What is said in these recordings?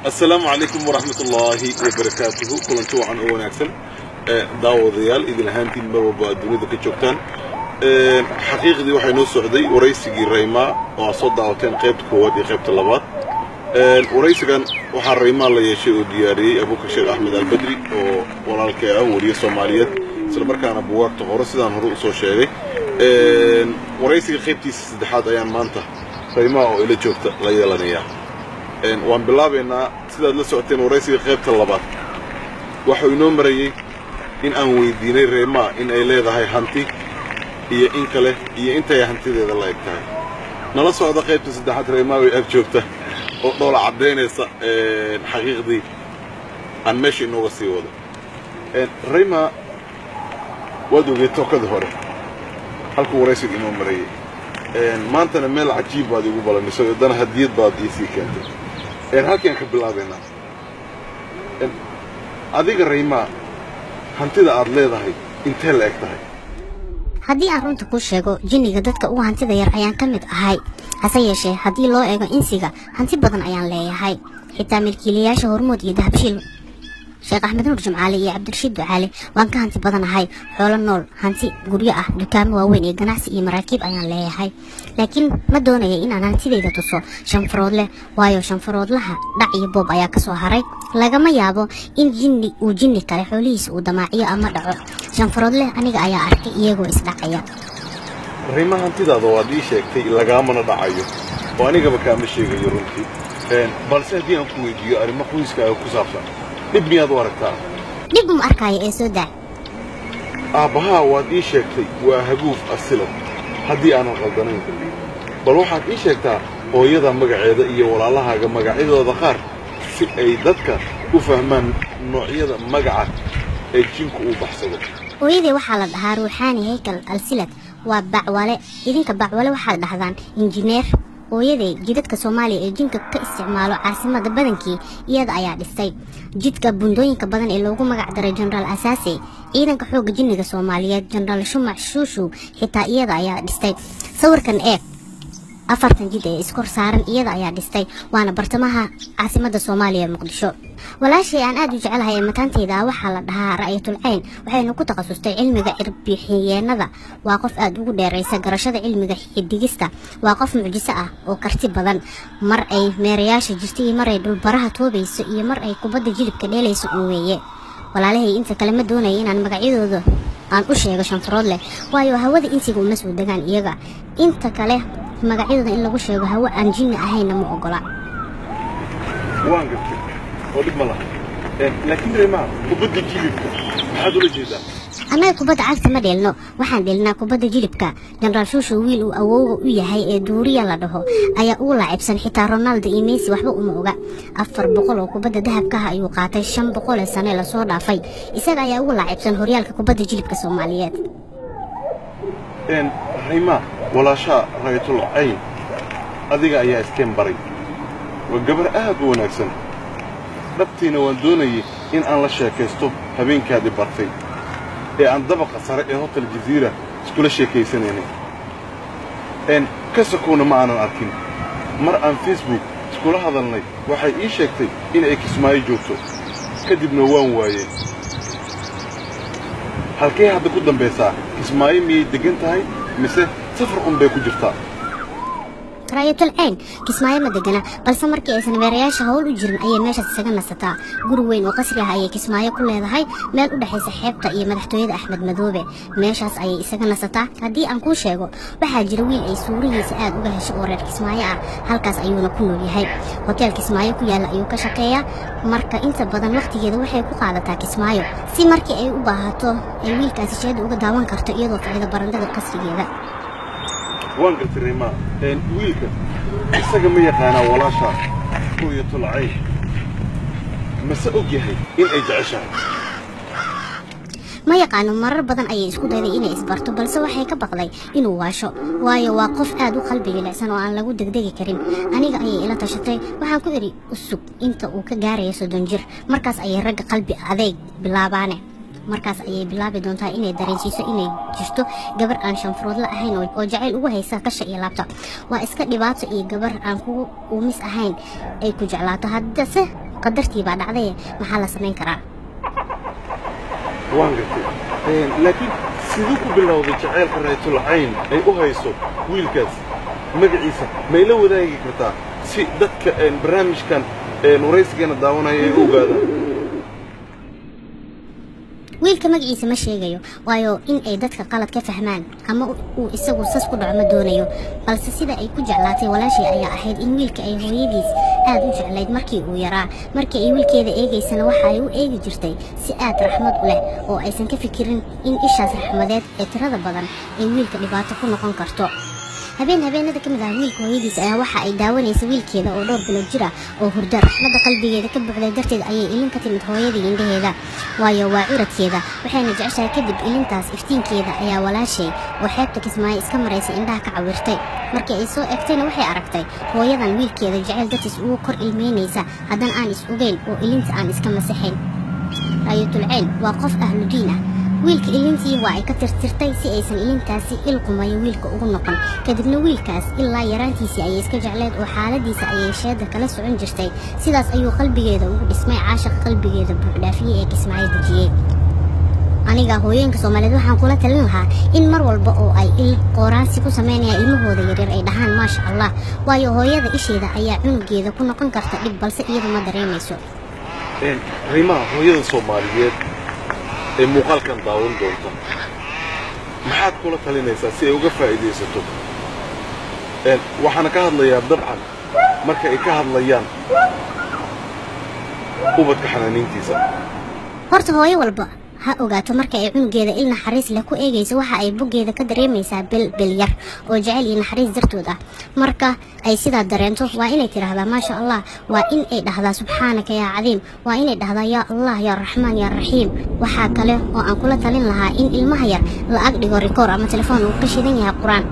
Asalaamu calaykum waraxmat ullaahi wabarakaatuhu. Kulanti wacan oo wanaagsan, daawadayaal, idin ahaantiin mar walba aad dunida ka joogtaan. Xaqiiqdii waxay noo socday waraysigii Raymaa oo aad soo daawateen qaybta koowaad iyo qaybta labaad. Waraysigan waxaa Raymaa la yeeshay oo diyaariyey Abuukar Sheekh Axmed Albadri oo walaalkay ah, wariye Soomaaliyeed, isla markaana buugaagta qoro, sidaan hore usoo sheegay. Waraysiga qaybtiisa saddexaad ayaan maanta Raymaa oo ila joogta la yeelanayaa. Waan bilaabaynaa. Sidaad la socoteen, waraysiga qaybta labaad waxuu inoo marayey in aan weydiinay Raymaa in ay leedahay hanti iyo in kale iyo intay hantideeda la eg tahay. Nala socda qaybta saddexaad. Raymaa way ag joogta oo dhoola caddaynaysa xaqiiqdii aan meesha inooga sii wado. Raymaa, waad ogeed tookadii hore halkuu waraysiga inoo marayey. Maantana meel cajiib baad igu balamisay, haddana hadiyad baad iisii keentay. Halkiaan ka bilaabaynaa. Adiga Raymaa, hantida aad leedahay intee la eg tahay? Haddii aan runta kuu sheego, jinniga dadka ugu hantida yar ayaan ka mid ahay. Hase yeeshee, haddii loo eego insiga, hanti badan ayaan leeyahay. Xitaa milkiilayaasha Hormood iyo Dahabshiil, Sheekh Axmed Nuur Jimcaale iyo Cabdirashiid Ducaale, waan ka hanti badanahay. Xoolo nool, hanti guryo ah, dukaamo waaweyn iyo ganacsi iyo maraakiib ayaan leeyahay. Laakiin ma doonaya inaan hantidayda tuso shanfaroodleh, waayo shanfaroodlaha dhac iyo boob ayaa kasoo haray. Lagama yaabo in jinni uu jinni kale xoolihiisa uu damaaciyo ama dhaco. Shanfaroodleh aniga ayaa arkay iyagoo isdhacaya. Rayma, hantidaada waad ii sheegtay, lagaamana dhacayo oo anigaba kaama sheegayo runtii. Balse haddii aan ku weydiiyo arrimo qoyskaaga ku saabsan, dhib miyaad u aragtaa? Dhib uma arkaayo ee soo daa. Aabbahaa waad ii sheegtay waa Haguuf Asilad, haddii aanan qaldanayn. Bal waxaad ii sheegtaa hooyada magaceeda iyo walaalahaaga magacyadooda qaar, si ay dadka u fahmaan noocyada magaca ee jinku uu baxsado. Hooyadii waxaa la dhahaa Ruuxaani Haykal Alsilad, waa bacwale. Idinka bacwale waxaad dhahdaan injineer. Hooyaday jidadka Soomaaliya ee jinka ka isticmaalo caasimada badankii iyada ayaa dhistay. Jidka bundooyinka badan ee loogu magac daray Jenaraal Asaase, ciidanka xoogga jinniga Soomaaliyeed, Jenaraal Shumac Shuushu, xitaa iyada ayaa dhistay. Sawirkan eeg, 40 jid ee iskor saaran iyada ayaa dhistay, waana bartamaha caasimada Soomaaliya, Muqdisho. Walaashay aan aad u jecelahay ee mataanteyda ah waxaa la dhahaa Ra'yatul Cayn, waxayna ku takhasustay cilmiga cirbixiyeenada. Waa qof aad ugu dheeraysa garashada cilmiga xidigista. Waa qof mucjiso ah oo karti badan. Mar ay meerayaasha jirta iyo mar ay dhulbaraha toobayso iyo mar ay kubadda jilibka dheelayso un weeye. Walaalahay inta kale ma doonaya inaan magacyadooda aan u sheego shanfarood leh, waayo hawada insiga uma soo degaan iyaga. Inta kale magacyadooda in lagu sheego hawo aan jinni ahayna ma ogola. Waan gartay oo dhib ma laha. Laakiin Raymaa, kubadda jilibka maxaad ula jeedaa? Annaga kubadda cagta ma dheelno, waxaan dheelnaa kubadda jilibka. Jenaraal Shuushu wiil uu awowga u yahay ee Duuriya la dhaho ayaa ugu laacibsan. Xitaa Ronaldo iyo Messi waxba uma oga. 400 oo kubadda dahabkaha ayuu qaatay 500 ee sane lasoo dhaafay. Isaga ayaa ugu laacibsan horyaalka kubadda jilibka Soomaaliyeed. Raymaa, walaashaa Raytul Cayn adiga ayaa iskeen baray. Waa gabar aad u wanaagsan. Dhabtiina waan doonayay in aan la sheekaysto habeenkaadii bartay ee aan dabaqa sare ee Hotel Jaziira iskula sheekaysanaynay. Ka sokowna ma aanan arkin. Mar aan Facebook iskula hadalnay waxay ii sheegtay in ay Kismaayo joogto, kadibna waan waayey. Halkay hadda ku dambaysaa? Kismaayo miyay deggan tahay mise safar un bay ku jirtaa? Raayatul Cayn Kismaayo ma degana, balse markii aysan meerayaasha howl u jirin ayay meeshaas isaga nasataa. Guri weyn oo qasri ah ayay Kismaayo ku leedahay, meel u dhexaysa xeebta iyo madaxtooyada Axmed Madoobe. Meeshaas ayay isaga nasataa. Haddii aan kuu sheego, waxaa jira wiil ay suurihiisa aad uga hesho oo reer Kismaayo ah, halkaas ayuuna ku nool yahay. Hotel Kismaayo ku yaalla ayuu ka shaqeeyaa. Marka inta badan waqtigeeda waxay ku qaadataa Kismaayo, si markii ay u baahato ay wiilkaasi sheeda uga daawan karto iyadoo fadhida barandada qasrigeeda. Waan gartay Raymaa. Wiilka isaga ma yaqaanaa walaasha Ru'yatul Cayn? Mase og yahay in ay jeceshahay? Ma yaqaano, marar badan ayay isku dayday inay isbarto, balse waxay ka baqday inuu waasho, waayo waa qof aad u qalbi jilicsan oo aan lagu degdegi karin. Aniga ayay ila tashatay. Waxaan ku idhi, u sug inta uu ka gaarayo 30 jir, markaas ayay ragga qalbi adeeg bilaabaane, markaas ayay bilaabi doontaa inay dareensiiso inay jirto gabar aan shanfuroodla ahayn oo jacayl ugu haysa kasha iyo laabta. Waa iska dhibaato iyo gabar aan kugu uumis ahayn ay ku jeclaato. Haddase qadartii baa dhacday, maxaa la samayn karaa? Waan gartay, laakiin siduu ku bilowday jacaylka Raytul Cayn ay u hayso wiilkaas? Magaciisa ma ila wadaagi kartaa si dadka barnaamijkan waraysigeena daawanaya ay u ogaadaan? Wiilka magaciisa ma sheegayo, waayo in ay dadka qalad ka fahmaan ama uu isagu sas ku dhaco ma doonayo. Balse sida ay ku jeclaatay walaashay ayaa ahayd in wiilka ay hooyadiis aad u jeclayd markii uu yaraa. Markii ay wiilkeeda eegaysana, waxa ay u eegi jirtay si aad raxmad u leh oo aysan ka fikirin in ishaas raxmadeed ee tirada badan ay wiilka dhibaato ku noqon karto. Habeen habeenada ka mid ah, wiilka hooyadiis ayaa waxa ay daawanaysa wiilkeeda oo dhowr bilood jir ah oo hurda. Raxmadda qalbigeeda ka buuxday darteed ayay ilin ka timid hooyadii indhaheeda, waayo waa curadkeeda, waxayna jeceshahay. Kadib ilintaas iftiinkeeda ayaa walaashay oo xeebta Kismaayo iska maraysa indhaha ka cawirtay. Markii ay soo egtayna, waxay aragtay hooyadan wiilkeeda jeceyl dartiis ugu kor ilmeynaysa, haddana aan is ogeyn oo ilinta aan iska masaxayn. Raayatulceen waa qof ahludiin ah. Wiilka ilintii waa ay ka tirtirtay si aysan ilintaasi il qumayo wiilka ugu noqon. Kadibna wiilkaas ilaa yaraantiisii ayay iska jecleed oo xaaladiisa ayay sheeda kala socon jirtay. Sidaas ayuu qalbigeeda ugu dhismay caashaqa qalbigeeda buuxdhaafiyey ee Kismaayo dejiyey. Aniga hooyooyinka Soomaaliyeed waxaan kula talin lahaa in mar walba oo ay il qooraansi ku sameynayaan ilmahooda yaryar ay dhahaan "Maasha Allah", waayo hooyada isheeda ayaa cunugeeda ku noqon karta dhib, balse iyadu ma dareemayso. Riimaha, hooyada Soomaaliyeed ee muuqaalkan daawan doonta maxaad kula talinaysaa si ay uga faa'iidaysato? Waxaana ka hadlayaa dabcan marka ay ka hadlayaan ubadka xanaaniintiisa. Horta hooyo walba ha ogaato, marka ay cunugeeda il naxariis leh ku eegayso, waxa ay boggeeda ka dareemaysaa bil bil yar oo jecel iyo naxariis dartood ah. Marka ay sidaa dareento, waa inay tidhaahdaa "Maasha Allah", waa in ay dhahdaa "Subxaanaka yaa cadiim", waa inay dhahdaa "Yaa Allah, yaa Raxmaan, yaa Raxiim". Waxaa kale oo aan kula talin lahaa in ilmaha yar la ag dhigo rikoor ama telefoon uu ka shidan yahay Qur-aan,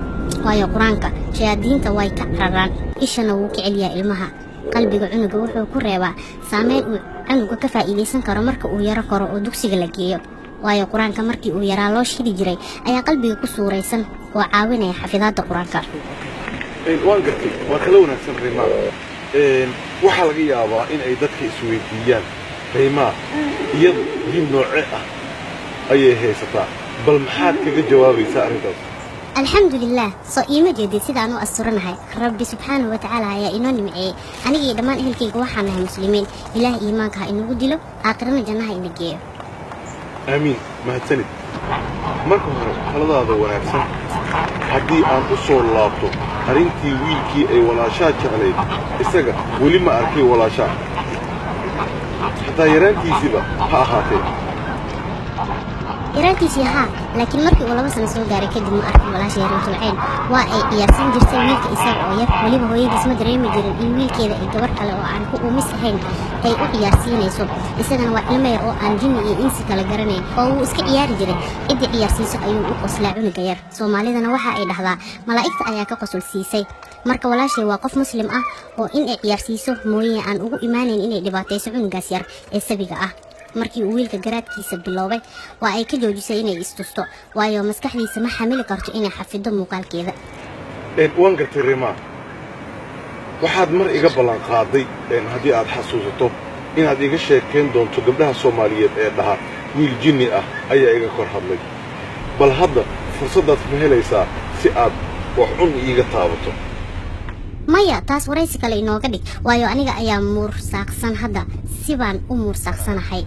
waayo Qur-aanka shayaadiinta way ka cararaan, ishana wuu ka celiyaa ilmaha. Qalbiga cunuga wuxuu ku reebaa saameyn uu cunuga ka faa'iidaysan karo marka uu yaro koro oo dugsiga la geeyo, waayo Qur-aanka markii uu yaraa loo shidi jiray ayaa qalbiga ku suuraysan oo caawinaya xafidaadda Qur-aanka. Waan gartay, waa talo wanaagsan, Riimaa. Waxaa laga yaabaa in ay dadka isweydiiyaan, Riimaa iyadu diin nooce ah ayay haysataa? Bal maxaad kaga jawaabaysaa arrintaas? Alxamdulilah, soo iima jeedid sidaan u asturanahay? Rabbi subxaanahu watacaala ayaa inoo nimceeyey. Anigii dhammaan ehelkayga waxaan nahay Muslimiin. Ilaah iimaanka ha inagu dilo, aakhirana jannaha ina geeyo. Aamiin, mahadsanid. Marka hore taladaada wanaagsan haddii aan u soo laabto, arrintii wiilkii ay walaashaa jeclayd, isaga weli ma arkay walaashaa, xataa yaraantiisiiba ha ahaatee? Yaraantiisii haa, laakiin markii uu 2 sano soo gaaray kadib ma arkin walaasha Raytulcayn. Waa ay ciyaarsan jirtay wiilka isaga oo yar. Weliba hooyadiis ma dareemi jirin in wiilkeeda ay gabar kale oo aan ku uumis ahayn ay u ciyaarsiinayso. Isagana waa ilmo yar oo aan jinni iyo insi kala garanayn oo wuu iska ciyaari jiray. Ciddii ciyaarsiiso ayuu u qoslaa cunuga yar. Soomaalidana waxa ay dhahdaa malaa'igta ayaa ka qosol siisay. Marka walaashay waa qof Muslim ah oo in ay ciyaarsiiso mooye aan ugu imaanayn inay dhibaatayso cunugaas yar ee sabiga ah. Markii uu wiilka garaadkiisa biloobay, waa ay ka joojisay inay istusto, waayo maskaxdiisa ma xamili karto inay xafido muuqaalkeeda. Waan gartay. Rimaa, waxaad mar iga ballan qaaday, haddii aad xasuusato, inaad iga sheekayn doonto gabdhaha Soomaaliyeed ee dhaha wiil jinni ah ayaa iga kor hadlay. Bal hadda fursaddaad ma helaysaa si aad wax cun iiga taabato? Maya, taas waraysi kale inooga dhig, waayo aniga ayaa muursaaqsan hadda, si baan u muursaaqsanahay.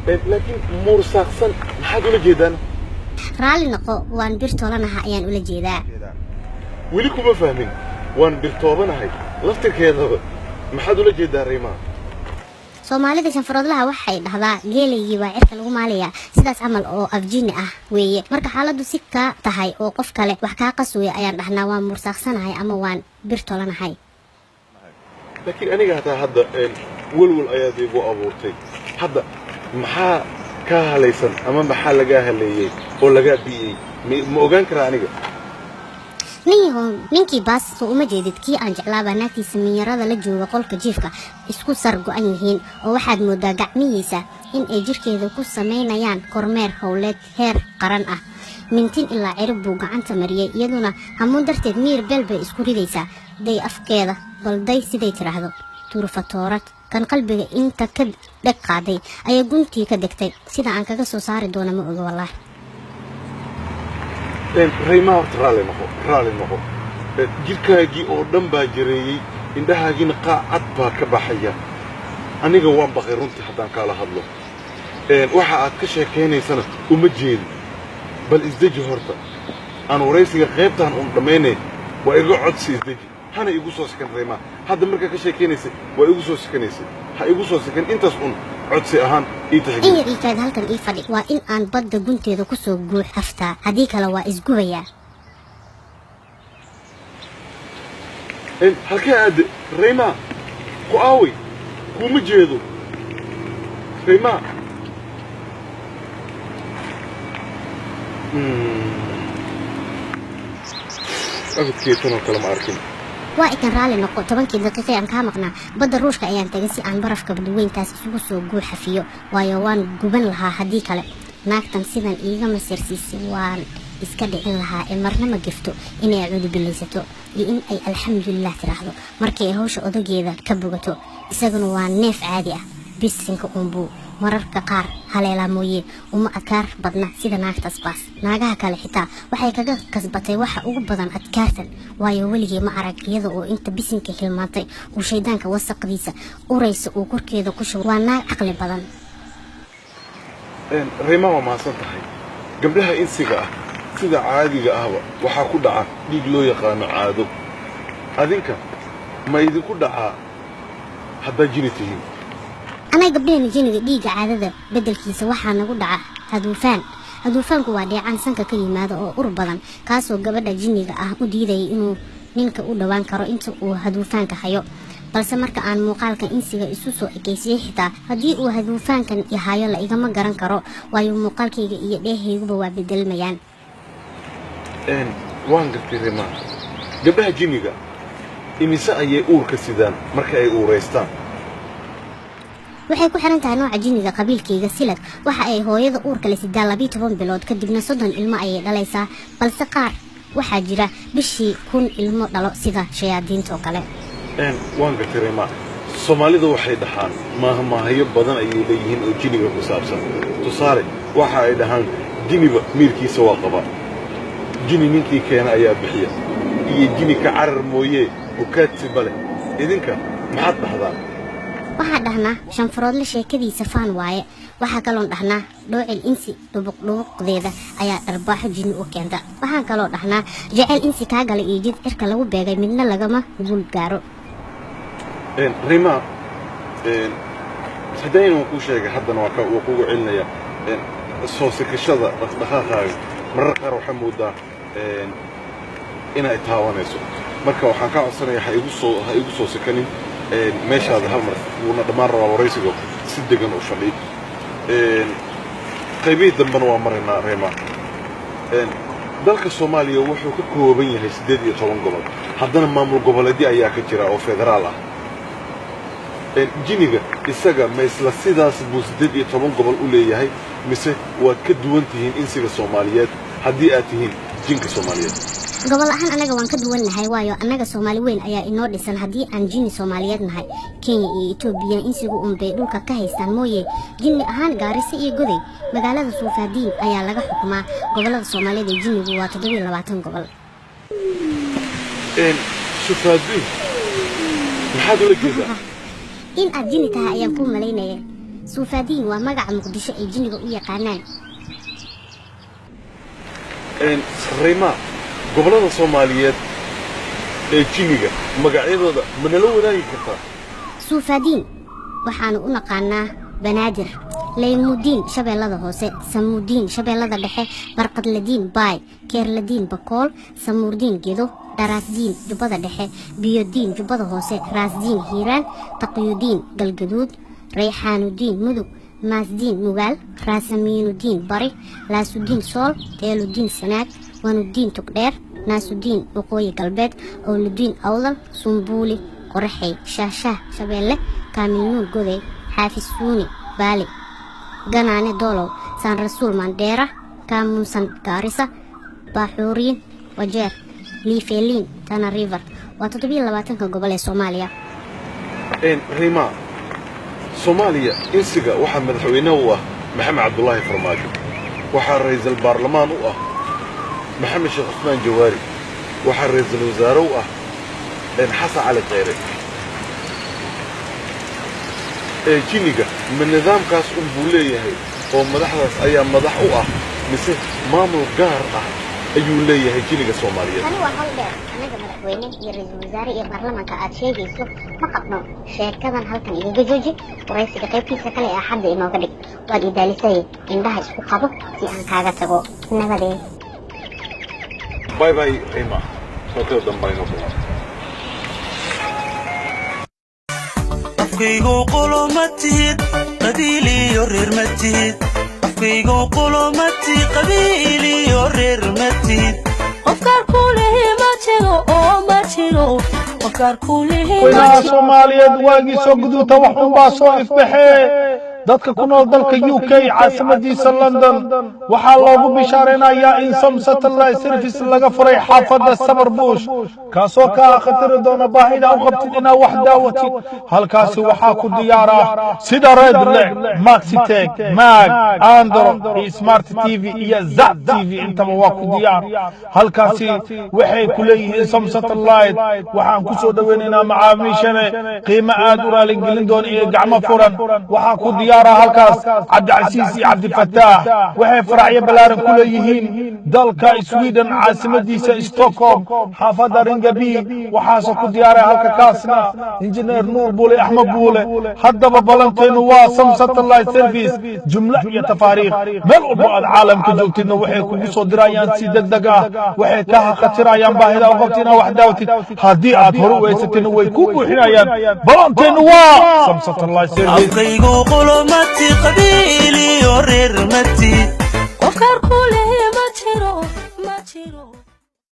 Laakiin muursaaqsan maxaad ula jeedaan? Raalli noqo, waan bir toolanaha ayaan ula jeedaa. Weli kuma fahmin. Waan birtoobanahay laftirkeedaba maxaad ula jeedaa, Riimaa? Soomaalida shanfaroodlaha waxay dhahdaa geelaygii baa cirka lagu maalayaa, sidaas camal oo afjini ah weeye. Marka xaaladdu si kaa tahay oo qof kale wax kaa qaswaya ayaan dhahnaa waan muursaaqsanahay ama waan bir tolanahay. Laakiin aniga hataa hadda welwel ayaad iigu abuurtay. Hadda maxaa Kaa halaysan ama maxaa lagaa haleeyey oo lagaa bi'iyey? Ma ogaan karaa aniga? Ninyahow, ninkii baas soo uma jeedid? Kii aan jeclaabaa naagtiisa minyarada la jooga qolka jiifka, isku sar go-an yihiin oo waxaad moodaa gacmihiisa in ay jirkeeda ku samaynayaan kormeer howleed heer qaran ah. Mintin ilaa cirib buu gacanta mariyey, iyaduna hamuun darteed miir beel bay isku ridaysaa. Day afkeeda balday siday tidhaahdo tuurfatoorad. Kan qalbiga inta ka dheg qaaday ayaa guntii ka degtay. Sida aan kaga soo saari doono ma oga, wallaahi. Raymaa, horta raalli noqo, raalli noqo. Jirkaagii oo dhan baa jareeyey, indhahaagiina qaac cad baa ka baxaya. Aniga waan baqay runtii haddaan kaala hadlo. Waxa aad ka sheekaynaysana uma jeedi. Bal isdeji horta, aan waraysiga qaybtaan uun dhammaynay. Waa iga codsi, isdeji, hana igu soo sikan. Raymaa, hadda markaa ka sheekaynaysay waa igu soo sikanaysay. Ha igu soo sikan, intaas un codsi ahaan ii In tixgeli. yar iikaad, halkan ii fadhi. Waa in aan badda gunteeda kusoo guux haftaa, haddii kale waa isgubayaa. Halkee aadde Raymaa? Ku aaway? Kuuma jeedo, Raymaa. Abadkeetanoo kale ma arkin. Waa ikan, raalli noqo. 10-kii daqiiqii aan kaa maqnaa badda Ruushka ayaan tagay si aan barafka badweyntaas isugu soo guux hafiyo, waayo waan guban lahaa haddii kale. Naagtan sidan iiga masirsiisay waan iska dhicin lahaa ee marna ma gefto inay acuudubilaysato iyo in ay alxamdulilah tiraahdo markii ay hawsha odageeda ka bogato. Isaguna waa neef caadi ah, bisinka uunbuu mararka qaar haleelaa mooye, uma adkaar badna sida naagtaas baas. Naagaha kale xitaa waxay kaga kasbatay waxa ugu badan adkaartan, waayo weligii ma arag iyada oo inta bisinka hilmaantay uu shaydaanka wasaqdiisa uraysa uu korkeeda ku shubo. Waa naag caqli badan. Raymaa, waa mahadsan tahay. Gabdhaha insiga ah sida caadiga ahba waxaa ku dhaca dhiig loo yaqaano caado. Adinka ma idinku dhacaa haddaa jini tihiin? Anaga gabdheena jiniga dhiigga caadada beddelkiisa waxaa nagu dhaca haduufaan. Haduufaanku waa dheecaan sanka ka yimaada oo ur badan, kaasoo gabadha jinniga ah u diidaya inuu ninka u dhowaan karo inta uu haduufaanka hayo. Balse marka aan muuqaalka insiga isu soo ekeysiyey, xitaa haddii uu haduufaankan yahayo la igama garan karo, waayo muuqaalkayga iyo dheehayguba waa bedelmayaan. Waan gartay, Raymaa. Gabdhaha jinniga imise ayay uurka sidaan marka ay uuraystaan? Waxay ku xiran tahay nooca jinniga. Qabiilkayga Silad waxa ay hooyada uurka la sidaa 12 bilood, kadibna 30 ilmo ayay dhalaysaa. Balse qaar waxaa jira bishii 1000 ilmo dhalo, sida shayaadiinta oo kale. Waan gartay, Raymaa. Soomaalida waxay dhahaan maahmaahayo badan ayay leeyihiin oo jiniga ku saabsan. Tusaale, waxa ay dhahaan jiniba miirkiisa waa qabaa, jini ninkii keena ayaa bixiya, iyo jini ka carar mooyee bukaadsi male. Idinka maxaad dhahdaan? Waxaa dhahnaa shanfaroodle sheekadiisa faan waaye. Waxaa kaloon dhahnaa dhoocil insi dhubuq dhubuqdeeda ayaa dharbaaxo jinni u keenta. Waxaan kaloo dhahnaa jeceyl insi kaa galay iyo jid cirka lagu beegay midna lagama guul gaaro. Raymaa, haddayna waan kuu sheegay, haddana waa kugu celinaya. Soo sikashada dhaqdhaqaaqaaga marar qaar waxaa moodaa inay taabanayso. Marka waxaan kaa codsanaya ha igu soo sikanin. Meeshaada hal mar wuuna dhammaan rabaa waraysigo, si degan u fadhi. Qaybihii dambena waa maraynaa. Raymaa, dalka Soomaaliya wuxuu ka kooban yahay 18 gobol, haddana maamul goboleedyo ayaa ka jira oo federaal ah. Jiniga isaga ma isla sidaas buu 18 gobol u leeyahay, mise waad ka duwan tihiin insiga Soomaaliyeed haddii aad tihiin jinka Soomaaliyeed? Gobol ahaan anaga waan ka duwannahay, waayo annaga Soomaali weyn ayaa inoo dhisan haddii aan jinni Soomaaliyeed nahay. Kenya iyo Etoobiya insigu unbay dhulka ka haystaan mooye, jinni ahaan Gaariso iyo Goday magaalada Suufaadiin ayaa laga xukumaa. Gobolada Soomaalida ee jinnigu waa 27 gobol. Sufaadiin maxaad ula jeedaa? In aad jinni tahay ayaan kuu malaynaya. Suufaadiin waa magaca Muqdisho ay jinniga u yaqaanaan. Raymaa, gobollada Soomaaliyeed ee jinniga magacyadooda ma nala wadaagi kartaa? Suufaadiin waxaanu u naqaanaa Banaadir, Laymudiin Shabeellada Hoose, Samuudiin Shabeellada Dhexe, Barqadladiin Baay, Keerladiin Bakool, Samuurdiin Gedo, Dharaasdiin Jubbada Dhexe, Biyodiin Jubbada Hoose, Raasdiin Hiiraan, Taqyudiin Galgaduud, Rayxaanudiin Mudug, Maasdiin Nugaal, Raasamiinudiin Bari, Laasudiin Sool, Teeludiin Sanaag, Wanudiin Togdheer, Naasudiin Waqooyi Galbeed, Owludiin Awdal, Sumbuuli Qoraxey, Shaahshaah Shabeelle, Kaamilnuur Godey, Xaafisuuni Baali, Ganaane Doolow, Saan Rasuul Mandheera, Kaamuusan Gaarisa, Baaxuuriin Wajeer, Liifeeliin Tana River. Waa 27-ka gobol ee Soomaaliya. Rima, Soomaaliya insiga waxaa madaxweyne u ah Maxamed Cabdulaahi Farmaajo, waxaa ra'iisul baarlamaan u ah Maxamed Sheekh Cusmaan Jawaari, waxaa ra'iisul wasaare u ah Xasan Cali Kheyre. Ee jinniga ma nidaamkaas un buu leeyahay oo madaxdaas ayaa madax u ah, mise maamul gaar ah ayuu leeyahay jinniga Soomaaliyeed? Tani waa hawl dheer. Annaga madaxweyne iyo ra-iisul wasaare iyo baarlamaanka aad sheegayso ma qabno. Sheekadan halkan igaga jooji. Waraysiga qaybtiisa kale ee Axadda inooga dhig. Waad idaalisay. Indhaha isku qabo si aan kaaga tago. Nabadee. Bye bye, Rima. Sheekada dambe aynoo kulmaan. Afkaygow qolo ma tihid, qabiil iyo reer ma tihid. Afkaygow qolo ma tihid, qabiil iyo reer ma tihid. Qofkaar kulihi ma jiro oo ma jiro qofkaar kulihi ma Weynaha jiro. Soomaaliyeed, waagii soo guduuta wax unbaa soo ifbaxee. Dadka ku nool dalka UK, caasimadiisa London, waxaa loogu bishaaraynayaa in Som Satellite Service laga furay xaafadda Sabar Bush, kaasoo kaa khatiri doona baahida u qabtid inaad wax daawatid. Halkaasi waxaa ku diyaar ah sida Redlec, Maxitech, Mag, Andro iyo Smart TV iyo Zap TV, intaba waa ku diyaar. Halkaasi waxay ku leeyihiin Som Satellite: waxaan ku soo dhoweynaynaa macaamiishane qiimo aad u raaligelin doona iyo gacmo furan. Waxaa ku diyaara halkaas Cabdicasiis iyo Cabdifataax. Waxay faracyo ballaaran ku leeyihiin dalka Sweden, caasimadiisa Stockholm, xaafadda Ringaby. Waxaase ku diyaaray halka kaasna Injineer Nuur Buule, Axmed Buule. Haddaba ballanteenu waa Som Satellite Service, jumlo iyo tafaariikh. Meel walbo aad caalamka joogtidna waxay kugu soo dirayaan si deg deg ah. Waxay ka khatirayaan baahida u qabtid inaad wax daawatid. Haddii aad hore u haysatidna, way ku buuxinayaan. Ballanteenu waa Som Satellite Service. Afkaygow qolo ma tihid, qabiil iyo reer ma tihid.